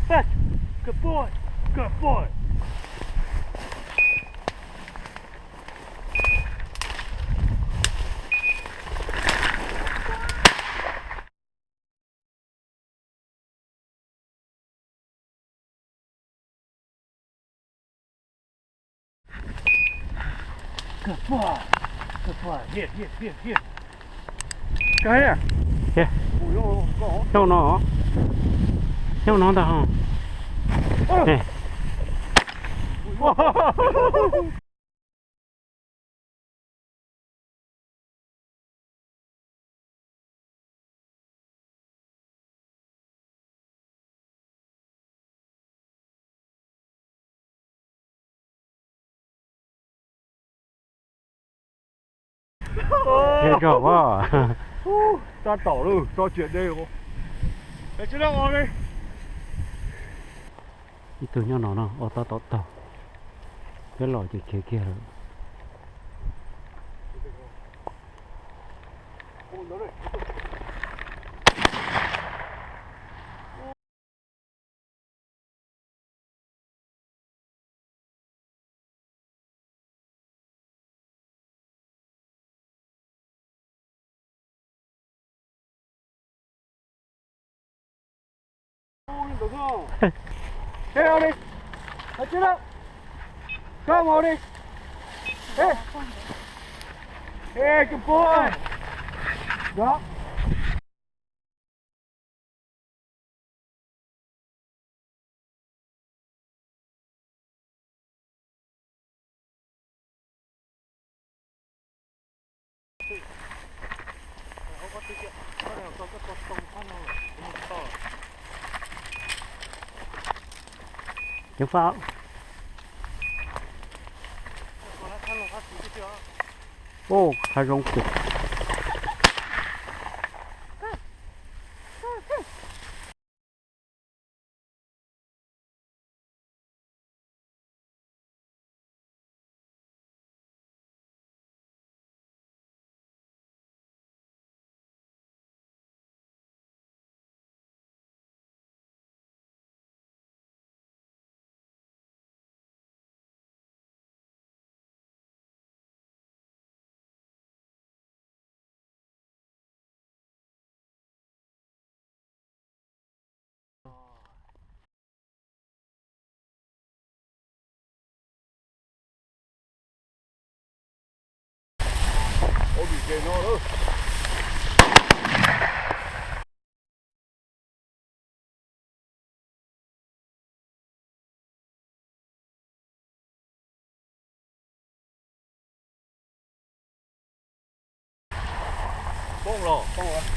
Fast. Good boy. Good boy. Good boy. Good boy. Here, here, here, here. Koj thiab. Thiab. Xyov no, xyov no ntag ho. Ua. Tab tom lawm, tso tsiam dej. Ib tug nyob no no, ua tab tom taug. Peb los ces khiav kiag lawm. Hey, Ollie. Hey, good boy. Drop. Ceev faj. Ub, hav zoov kawg. Poob los, poob los.